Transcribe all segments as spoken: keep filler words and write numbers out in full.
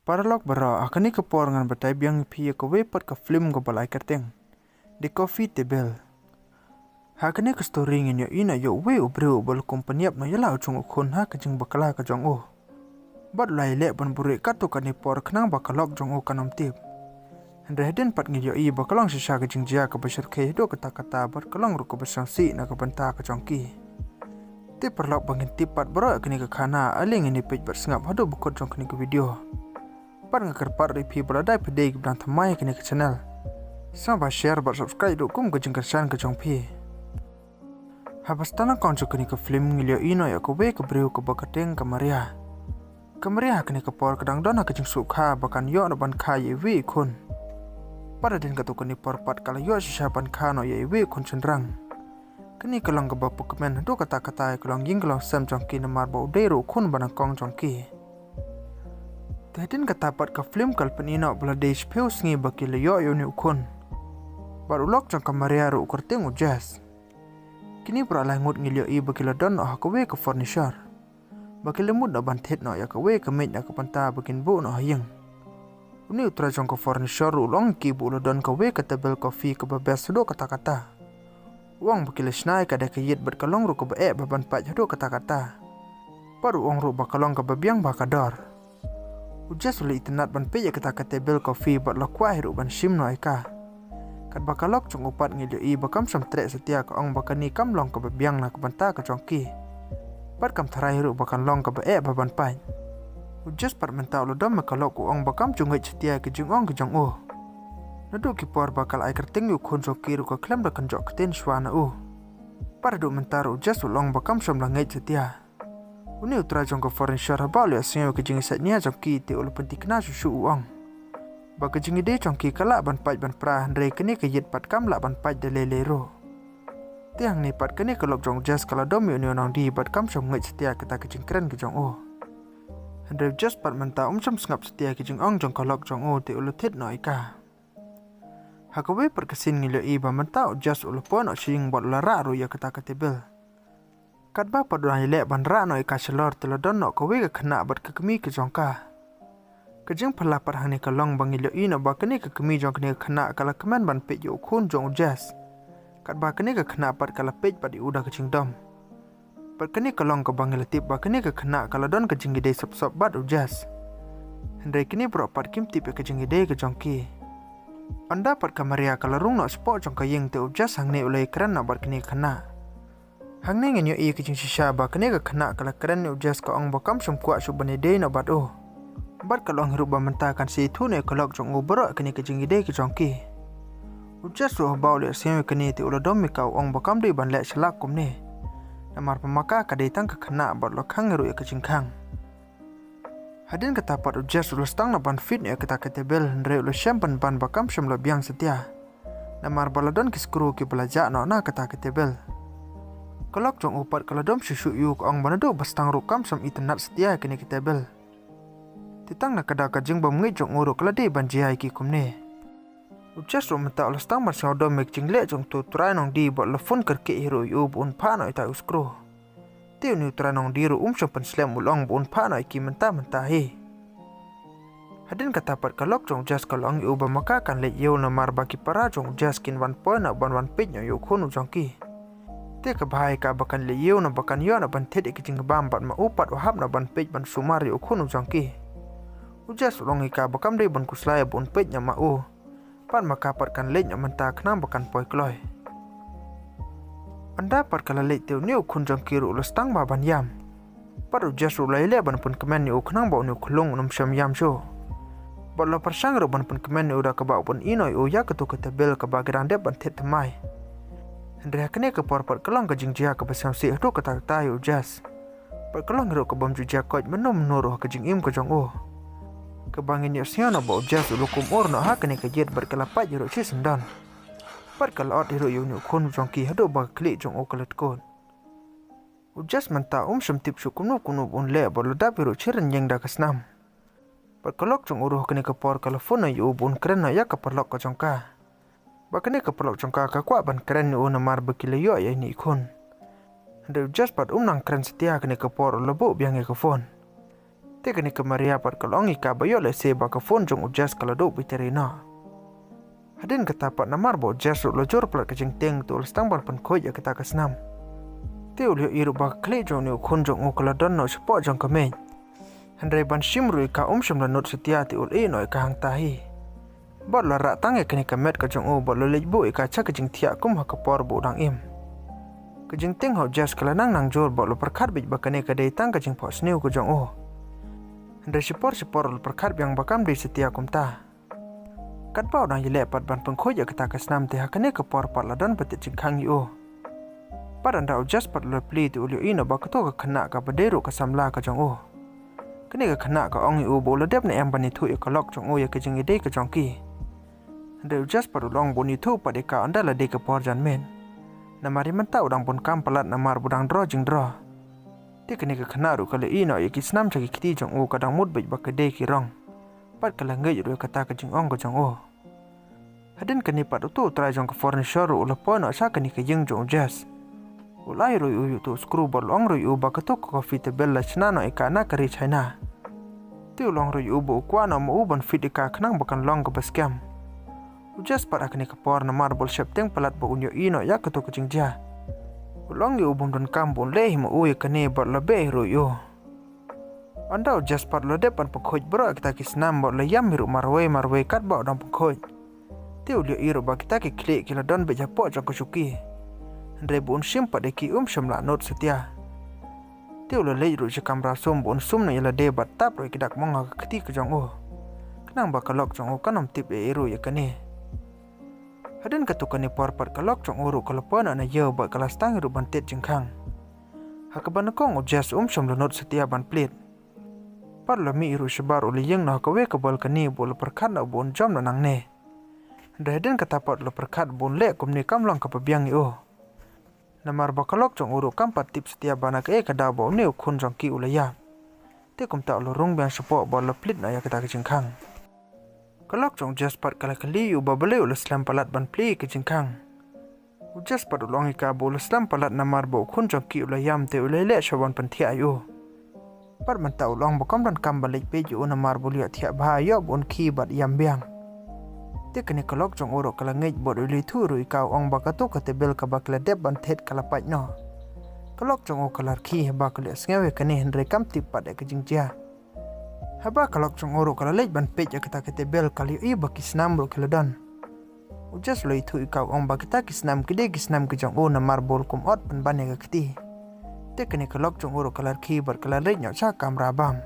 Paralok baroh, ha kane ka por ngan batai biang ïa phi ïa kawei pat ka film kaba la ai kyrteng The Coffee Table. Ha kane ka story ngin ïohi noh ïa uwei u briew uba la kum pynïap noh ïa la u jong u khun ha ka jingbakla ka jong u. Bad u la ïaleh ban buhrieh katto katne por khnang ba ka lok jong u kan ym tip. Hynrei hadien pat ngi ïohi ba ka long shisha ka jingjia kaba shyrkhei haduh katta katta bad ka long ruh kaba sngewsih na ka bynta ka jong ki. Te paralok, ba ngin tip pat baroh ïa kane ka khana, ale ngin ïa peit bad sngap haduh ba kut jong kane ka video. Bad nga kyrpad ruh ïa phi ba lada phi dei kiba dang thymmai ha kane ka channel, sngewbha share bad subscribe ruh kum ka jingkyrshan ka jong phi. Haba sdang nyngkong jong kane ka film ngi la ïohi noh ïa kawei ka briew kaba kyrteng ka Maria. Ka Maria ha kane ka por ka dang don ha ka jingsngewkha ba kan ïoh noh ban kha ïa iwei i khun. Bad hadien katto katne por pat ka la ïoh shisha ban kha noh ïa iwei i khun shynrang. Kane ka long kaba pynkmen haduh katta katta ïa ka longïing ka longsem jong ki namar ba u dei ruh u khun ba nyngkong jong ki. Te hadien kata pat ka film ka la pyni noh ba la dei shiphew sngi ba ki la ïoh ïa une u khun. Bad u lok jong ka Maria ruh u kyrteng u Jess. Kine baroh lai ngut ngi la ïohi ba ki la don noh ha kawei ka furniture. Ba ki la mut noh ban thied noh ïa kawei ka miej na ka bynta ba kin buh noh ha ïing. Une u trai jong ka furniture ruh u la ong ïa ki ba u la don kawei ka table coffee kaba best haduh katta katta. U ong ba ki la shna ïa ka da ka ïit bad ka long ruh kaba eh bha ban pait haduh katta katta. Bad u ong ruh ba ka long kaba biang bha ka dor. U Jess u la itynnad ban peit ïa kata ka table coffee bad u la kwah hi ruh ban shim noh ïa ka. Katba ka lok jong u pat ngi la ïohi ba kam shym treh satia, ka ong ba kane kam long kaba biang na ka bynta ka jong ki. Bad kam tharai hi ruh ba kan long kaba eh bha ban pait. U Jess pat mynta u la dom ïa ka lok, u ong ba kam ju ngeit satia ïa ka jingong ka jong u. Naduh ki por ba ka la ai kyrteng ïa u khun jong ki ruh ka khlem da kynjoh ktien shuwa na u. Bad haduh mynta ruh u Jess u la ong ba kam shym la ngeit satia. Une u trai jong ka furniture haba u la ïohsngew ïa ka jingïasaid nia jong ki te u la pynthikna shuh shuh, u ong ba ka jingïadei jong ki ka lah ban pait ban pra, hynrei kane ka ïit pat kam lah ban pait da lei lei ruh. Te hangne pat kane ka lok jong u Jess ka la dom ïa une u nongdie bad kam shym ngeit satia ïa kata ka jingkren ka jong u. Hynrei u Jess pat mynta um shym sngap satia ïa ka jingong jong ka lok jong u te u la thied noh ïa ka. Ha kawei pat ka scene ngi la ïohi ba mynta u Jess u la poi noh sha ïing bad u la rah ruh ïa kata ka table. Katba pat u dang ïaleh ban rah noh ïa ka shalor te la don noh kawei ka khynnah bad ka kmie ka jong ka. Ka jingphylla pat hangne ka long ba ngi la ïohi noh ba kane ka kmie jong kane ka khynnah ka la kmen ban peit ïa u khun jong u Jess. Katba kane ka khynnah pat ka la peit pat ïa u da ka jingdom. Bad kane ka long kaba ngi la tip ba kane ka khynnah ka la don ka jingïadei sop sop bad u Jess. Hynrei kine baroh pat kim tip ïa ka jingïadei ka jong ki. Ynda pat ka Maria ka la rung noh shapoh jong ka ïing te u Jess hangne u la ïakren noh bad kane ka khynnah. Hangne ngin ïohi ïa ka jingshisha ba kane ka khynnah ka la kren ïa u Jess, ka ong ba kam shym kwah shuh ban ïadei noh bad u. Bad ka la ong hi ruh ba mynta kan sa ïathuh noh ïa ka lok jong u baroh ïa kane ka jingïadei ka jong ki. U Jess ruh haba u la ïohsngew ïa kane te u la dom ïa ka, u ong ba kam dei ban leh shalak kumne. Namar ba ma ka ka dei tang ka khynnah bad u la khang hi ruh ïa ka jingkhang. Hadien kata pat u Jess u la sdang noh ban fit noh ïa kata ka table, hynrei u la shem pynban ba kam shym la biang satia. Namar ba la don ki skru kiba la jah noh na kata ka table. Ka lok jong u pat ka la dom shuh shuh ïa u, ka ong ba naduh ba sdang ruh kam shym itynnad satia ïa kane ka table. Te tang na ka da ka jingbymngeit jong u ruh ka la dei ban jia ïa ki kumne. U Jess ruh mynta u la sdang ban sngewdom ïa ka jingleh jong utu u trai nongdie bad u la phone kyrkieh hi ruh ïa u ba un phah noh ita u skru. Te une u trai nongdie ruh um shym pynslem, u la ong ba un phah noh ïa ki mynta mynta hi. Hadien kata pat ka lok jong u Jess ka la ong ïa u ba ma ka kan leit ïew namar ba ki para jong u Jess kin wan poi noh ban wan peit noh ïa u khun u jong ki. Te ka bha ïa ka ba kan leit ïew noh ba kan ïoh noh ban thied ïa ka jingbam bad ma u pat u hap noh ban peit ban sumar ïa u khun u jong ki. U Jess u la ong ïa ka ba kam dei ban khuslai ba un peit noh ma u. Pat ma ka pat kan leit noh mynta khnang ba kan poi kloi. Ynda pat ka la leit te une u khun jong ki ruh u la sdang bha ban ïam. Pat u Jess ruh u la ïaleh ban pynkmen ïa u khnang ba une u khyllung un ym shym ïam shuh. Bad u la pyrshang ruh ban pynkmen ïa u da kaba u pyni noh ïa u ïa katu ka table kaba ki dang dep ban thied thymmai. Hynrei ha kane ka por pat ka long ka jingjia kaba sngewsih haduh katta katta ïa u Jess. Bad ka long hi ruh ka bym ju jia koit mynno mynno ruh ha ka jingim ka jong u. Kaba ngin ïohsngew noh ba u Jess u la kum ur noh ha kane ka ïit bad ka la pait hi ruh shisyndon. Bad ka la ot hi ruh ïa une u khun u jong ki haduh ba ka khlieh jong u ka la tkut. U Jess mynta um shym tip shuh kumno kumno ba un leh bad u la dap hi ruh shi rynïeng da ka snam. Bad ka lok jong u ruh ha kane ka por ka la phone noh ïa u ba un kren noh ïa ka paralok ka jong ka. Ba kane ka paralok jong ka ka kwah ban kren ïa u namar ba ki la ïoh ïa ine i khun. Hynrei u Jess pat um nang kren satia, ha kane ka por u la buh biang ïa ka phone. Te kane ka Maria pat ka la ong ïa ka ba ïoh lehse ba ka phone jong u Jess ka la duh battery noh. Hadien kata pat namar ba u Jess ruh la jur palat ka jingtieng te u la sdang ban pynkhuid ïa kata ka snam. Te u la ïohi ruh ba ka khlieh jong une u khun jong u ka la don noh shapoh jong ka miej. Hynrei ban shim ruh ïa ka um shym la nud satia te u la ïeh noh ïa ka hangta hi. Bad u la rah tang ïa kane ka met ka jong u bad u la leit buh ïa ka sha ka jingthiah kum ha ka por ba u dang im. Ka jingtieng ha u Jess ka la nang nang jur bad u la pyrkhat beit ba kane ka dei tang ka jingphohsniew ka jong u. Hynrei shipor shipor u la pyrkhat biang ba kam dei satia kumta. Katba u dang ïaleh pat ban pynkhuid ïa kata ka snam te ha kane ka por pat la don ba thied jingkhang ïa u. Pat ynda u Jess pat u la plie te u la ïohi noh ba kato ka khynnah kaba dei ruh ka samla ka jong u. Kane ka khynnah ka ong ïa u ba u la dep ne em ban ïathuh ïa ka lok jong u ïa ka jingïadei ka jong ki. Hynrei u Jess pat u la ong ba un ïathuh pat ïa ka ynda la dei ka por janmiet. Namar ïa mynta u dang bun kam palat namar ba u dang draw jingdraw. Te kane ka khynnah ruh ka la ïeh noh ïa ki snam sha ki kti jong u, ka dang mut beit ba ka dei ki rong. Pat ka la ngeit ruh ïa kata ka jingong ka jong u. Hadien kane pat uto u trai jong ka furniture ruh u la poi noh sha kane ka ïing jong u Jess. U la ai ruh ïa u ïa uto u screw bad u la ong ruh ïa u ba kato ka coffee table la shna noh ïa ka na ka ri China. Te u la ong ruh ïa u ba u kwah noh ma u ban fit ïa ka khnang ba kan long kaba skhem. U Jess pat ha kane ka por namar ba u la sheptieng palat ba un ïohi noh ïa kato ka jingjia, u la ong ïa u bym donkam ba un leh hi ma u ïa kane bad u la beh hi ruh ïa u. Ynda u Jess pat u la dep ban pynkhuid baroh ïa kita ki snam bad u la ïam hi ruh marwei marwei katba u dang pynkhuid. Te u la ïohi ruh ba kita ki khlieh ki la don beit hapoh jong ka shuki. Hynrei ba un shim pat ïa ki um shym la nud satia. Te u la leit ruh sha kamra sum ba un sum noh ïa lade bad tap ruh ïa ki dak mong ha ka kti ka jong u, khnang ba ka lok jong u kan ym tip ei ei ruh ïa kane. Hadien katto katne por pat ka lok jong u ruh ka la poi noh na ïew bad ka la sdang hi ruh ban thied jingkhang. Ha kaba nyngkong u Jess um shym la nud satia ban plied. Pat u la mih hi ruh shabar u la ïeng noh ha kawei ka balcony ba u la pyrkhat noh ba un jump noh nangne. Hynrei hadien kata pat u la pyrkhat ba un leh kumne kam long kaba biang ïa u. Namar ba ka lok jong u ruh kam pat tip satia ba na kaei ka daw ba une u khun jong ki u la ïap. Te kumta u la rung biang shapoh bad u la plied noh ïa kata ka jingkhang. Ka lok jong u Jess pat ka la kylli ïa u ba balei u la slem palat ban plie ïa ka jingkhang. U Jess pat u la ong ïa ka ba u la slem palat namar ba u khun jong ki u la ïam te u la leh shuh ban pynthiah ïa u. Pat mynta u la ong ba kam donkam ban leit peit ïa u namar ba u la ïohthiah bha ïoh ba un khie bad ïam biang. Te kane ka lok jong u ruh ka la ngeit bad u la ïathuh ruh ïa ka, u ong ba kato ka table kaba ki la dep ban thied ka la pait noh. Ka lok jong u ka la rkhie haba ka la ïohsngew ïa kane hynrei kam tip pat ïa ka jingjia. Haba ka lok jong u ruh ka la leit ban peit ïa kata ka table ka la ïohi ba ki snam ruh ki la don. U Jess u la ïathuh ïa ka, u ong ba kita ki snam ki dei ki snam ki jong u namar ba u la kum ot pynban ïa ka kti. Te kane ka lok jong u ruh ka la rkhie bad ka la leit noh sha ka kamra bam.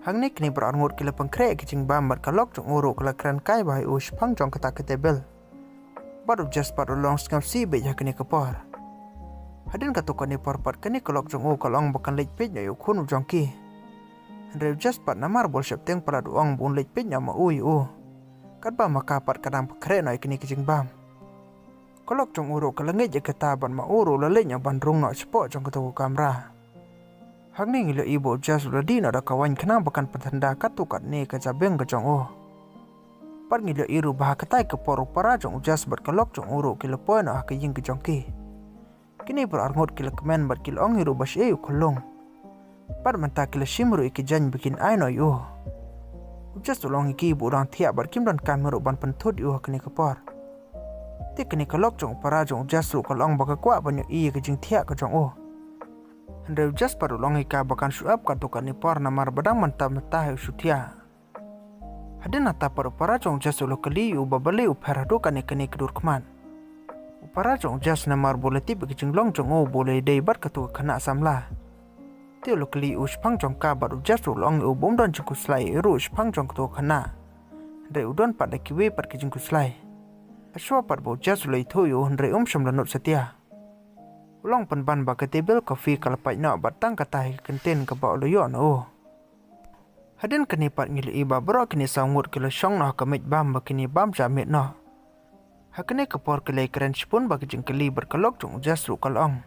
Hangne kine baroh arngut ki la pynkhreh ïa ka jingbam bad ka lok jong u ruh ka la kren kai bha ïa u shaphang jong kata ka table. Bad u Jess pat u la long sngewsih beit ha kane ka por. Hadien katto katne por pat kane ka lok jong u ka la ong ba kan leit peit noh ïa u khun u jong ki. Hynrei u Jess pat namar ba u la sheptieng palat u ong ba un leit peit noh ma u ïa u. Katba ma ka pat ka dang pynkhreh noh ïa kine ki jingbam. Ka lok jong u ruh ka la ngeit ïa kata bad ma u ruh u la leit noh ban rung noh shapoh jong kato ka kamra. Hangne ngi la ïohi ba u Jess u la dih noh da ka waiñ khnang ba kan pynthynda katto katne ka jabieng ka jong u. Bad ngi la ïohi ruh ba ha katai ka por u para jong u Jess bad ka lok jong u ruh ki la poi noh ha ka ïing ka jong ki. Kine baroh arngut ki la kmen bad ki la ong hi ruh ba shaei u khyllung. Bad mynta ki la shim ruh ïa ki jaiñ ba kin ai noh ïa u. U Jess u la ong ïa ki ba u dang thiah bad kim donkam hi ruh ban pynthut ïa u ha kane ka por. Te kane ka lok jong u para jong u Jess ruh ka la ong ba ka kwah ban ïohi ïa ka jingthiah ka jong u. Hynrei u Jess pat u la ong ïa ka ba kan shu ap katto katne por namar ba dang mynta mynta hi u shu thiah. Hadien nangta pat u para jong u Jess u la kylli ïa u ba balei u pher haduh kane kane ka dur khmat. U para jong u Jess namar ba u la tip ïa ka jinglong jong u ba u la ïadei bad kato ka khynnah samla. Te u la kylli ïa u shaphang jong ka bad u Jess ruh u la ong ïa u ba um don jingkhuslai ei ei ruh shaphang jong kato ka khynnah. Hynrei u don pat da kiwei pat ki jingkhuslai. Hashwa pat ba u Jess u la ïathuh ïa u hynrei um shym la nud satia. U la ong pynban ba ka table coffee ka la pait noh bad tang kata hi ka kyntien kaba u la ïoh na u. Hadien kane pat ngi la ïohi ba baroh kine saw ngut ki la shong noh ha ka miej bam ba kine bam shah miet noh. Ha kane ka por ki la ïakren shibun bad ka jingkylli bad ka lok jong u Jess ruh ka la ong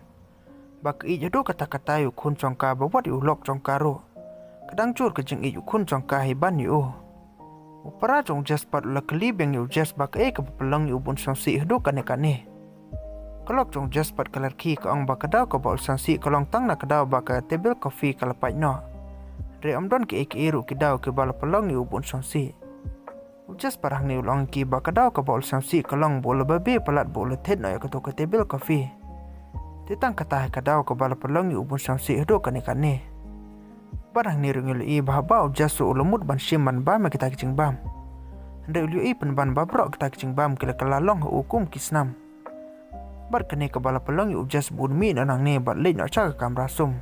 ba ka ïeit haduh katta katta ïa u khun jong ka ba wat ïa u lok jong ka ruh. Ka dang jur ka jingïeit u khun jong ka hi ban ïa u. U para jong u Jess pat u la kylli biang ïa u Jess ba kaei kaba pynlong ïa u ba un sngewsih haduh kane kane. Ka lok jong u Jess pat ka la rkhie ka ong ba ka daw kaba u la sngewsih ka long tang na ka daw ba ka table coffee ka la pait noh. Hynrei ym don kiei kiei ruh ki daw kiba la pynlong ïa u ban sngewsih. U Jess pat hangne u la ong ïa ki ba ka daw kaba u la sngewsih ka long ba u la babe palat ba u la thied noh ïa kato ka table coffee. Te tang kata hi ka daw kaba la pynlong ïa u ban sngewsih haduh kane kane. Bad hangne ruh ngi la ïohi ba haba u Jess ruh u la mut ban shim ban bam ïa kita ki jingbam, hynrei u la ïohi pynban ba baroh kita ki jingbam ki la kylla long ha u kum ki snam. Bad kane kaba la pynlong ïa u Jess ba un mih noh nangne bad leit noh sha ka kamra sum.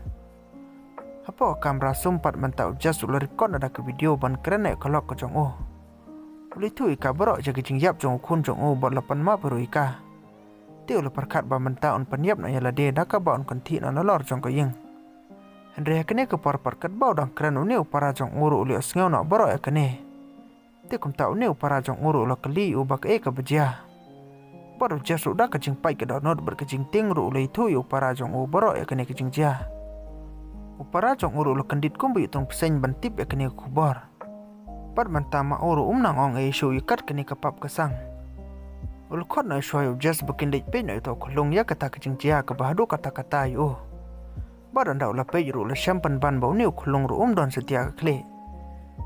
Hapoh ka kamra sum pat mynta u Jess u la record noh da ka video ban kren ïa ka lok ka jong u. U la ïathuh ïa ka baroh ïa ka jingïap jong u khun jong u bad u la pan map ruh ïa ka. Te u la pyrkhat ba mynta un pynïap noh ïa lade da kaba un kynthih noh nalor jong ka ïing. Hynrei ha kane ka por pat katba u dang kren une u para jong u ruh u la ïohsngew noh baroh ïa kane. Te kumta une u para jong u ruh u la kylli ïa u ba kaei kaba jia. Bad u Jess ruh da ka jingpait ka dohnud bad ka jingtieng ruh u la ïathuh ïa u para jong u baroh ïa kane ka jingjia. U para jong u ruh u la kyndit kumba ïa u tyrpeng bseiñ ban tip ïa kane ka khubor. Bad mynta ma u ruh um nang ong ei shuh ïa kat kane ka pap ka sang. U la khot noh shuwa ïa u Jess ba kin leit peit noh ïa uto u khunlung ïa kata ka jingjia kaba haduh katta katta ïa u. Bad ynda u la peit ruh u la shem pynban ba une u khunlung ruh um don satia ka khlieh.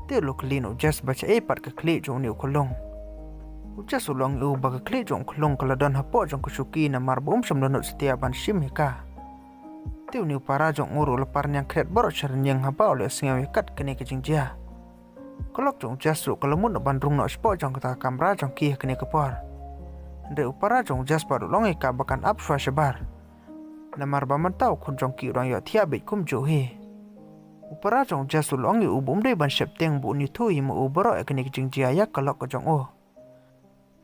Te u la kylli noh u Jess ba shaei pat ka khlieh jong une u khunlung. U Jess u la ong ïa u ba ka khlieh jong u khunlung ka la don hapoh jong ka shuki namar ba um shym la nud satia ban shim ïa ka. Te une u para jong u ruh u la par ñiangkhriat baroh sha rynïeng haba u la ïohsngew ïa kat kane ka jingjia. Ka lok jong u Jess ruh ka la mut noh ban rung noh shapoh jong kata ka kamra jong ki ha kane ka por. Hynrei u para jong u Jess pat u la ong ïa ka ba kan ap shuwa shabar. Namar ba mynta u khun jong ki u dang ïohthiah beit kumjuh hi. U para jong u Jess u la ong ïa u ba um dei ban sheptieng ba un ïathuh hi ma u baroh ïa kane ka jingjia ïa ka lok ka jong u.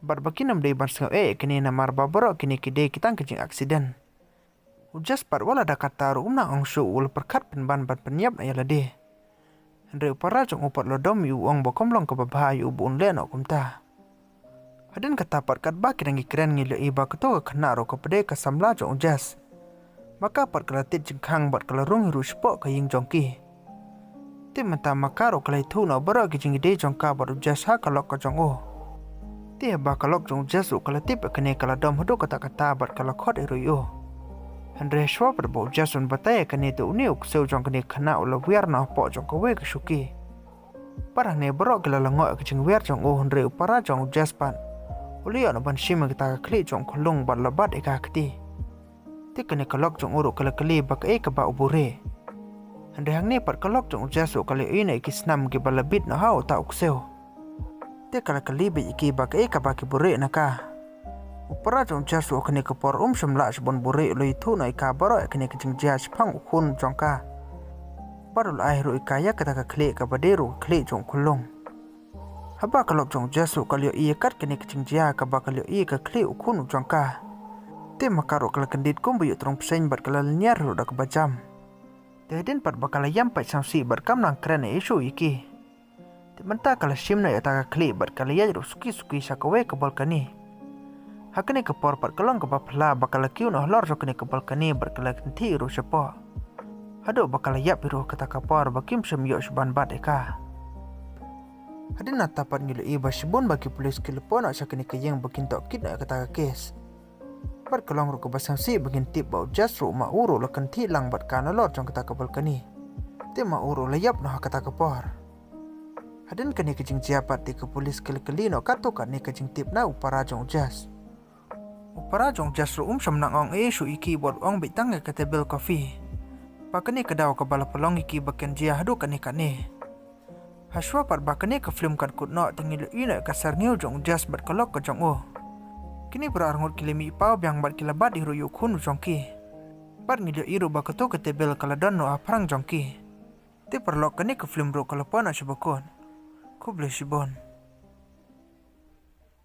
Bad ba kin ym dei ban sngew eh ïa kane namar ba baroh kine ki dei ki tang ka jing accident. U Jess pat wat la da kata ruh um nang ong shuh, u la pyrkhat pynban ban pynïap noh ïa lade. Hynrei u para jong u pat u la dom ïa u, u ong ba kam long kaba bha ïa u ba un leh noh kumta. Hadien kata pat katba ki dang ïakren ngi la ïohi ba kato ka khynnah ruh kaba dei ka samla jong u Jess, ma ka pat ka la tied jingkhang bad ka la rung hi ruh shapoh ka ïing jong ki. Te mynta ma ka ruh ka la ïathuh noh baroh ki jingïadei jong ka bad u Jess ha ka lok ka jong u. Te haba ka lok jong u Jess ruh ka la tip ïa kane ka la dom haduh katta katta bad ka la khot hi ruh ïa u. Hynrei shuwa pat ba u Jess un batai ïa kane te une u ksew jong kane ka khynnah u la wiar noh hapoh jong kawei ka shuki. Bad hangne baroh ki la lyngngoh ïa ka jingwiar jong u, hynrei u para jong u Jess pat u la ïoh noh ban shim ïa kata ka khlieh jong u khunlung bad u la bat ïa ka ha kti. Te kane ka lok jong u ruh ka la kylli ba kaei kaba u buhrieh. Hynrei hangne pat ka lok jong u Jess ruh ka la ïohi noh ïa ki snam kiba la bit noh ha uta u ksew. Te ka la kylli beit ïa ki ba kaei kaba ki buhrieh na ka. U para jong u Jess ruh ha kane ka por um shym lah shuh ban buhrieh, u la ïathuh noh ïa ka baroh ïa kane ka jingjia shaphang u khun jong ka. Bad u la ai ruh ïa ka ïa kata ka khlieh kaba dei ruh ka khlieh jong u khunlung. Haba ka lok jong u Jess ruh ka la ïohi ïa kat kane ka jingjia kaba ka la ïohi ïa ka khlieh u khun u jong ka, te ma ka ruh ka la kyndit kumba ïa u tyrpeng bad ka la lynñiar ruh da kaba jam. Te hadien pat ba ka la ïam pait sngewsih bad kam nang kren ei shuh ïa ki, te mynta ka la shim noh ïa kata ka khlieh bad ka la ïaid ruh suki suki sha kawei ka balkani. Ha kane ka por pat ka long kaba phylla ba ka la kiew noh halor jong kane ka balkani bad ka la kynthih ruh shapoh. Haduh ba ka la ïap hi ruh ha kata ka por ba kim shym ïoh shuh ban bat ïa ka. Hadien nangta pat ngi la ïohi ba shibun ba ki pulit ki la poi noh sha kane ka ïing ba kin tohkit noh ïa kata ka kes. Bad ka long ruh kaba sngewsih ba ngin tip ba u Jess ruh ma u ruh la kynthih lang bad ka nalor jong kata ka balkani. Te ma u ruh la ïap noh ha kata ka por. Hadien kane ka jingjia pat te ki pulit ki la kylli noh katto katne ka jingtip na u para jong u Jess. U para jong u Jess ruh um shym nang ong ei shuh ïa ki bad u ong beit tang ïa ka table coffee ba kane ka daw kaba la pynlong ïa ki ba kan jia haduh kane kane. Hashwa pat ba kane ka film kan kut noh te ngi la ïohi noh ïa ka syrngiew jong u Jess bad ka lok ka jong u. Kine baroh arngut ki la mih paw biang bad ki la bat hi ruh ïa u khun u jong ki. Bad ngi la ïohi ruh ba kato ka table ka la don noh ha phrang jong ki. Te paralok, kane ka film ruh ka la poi noh sha ba kut. Khublei shibun.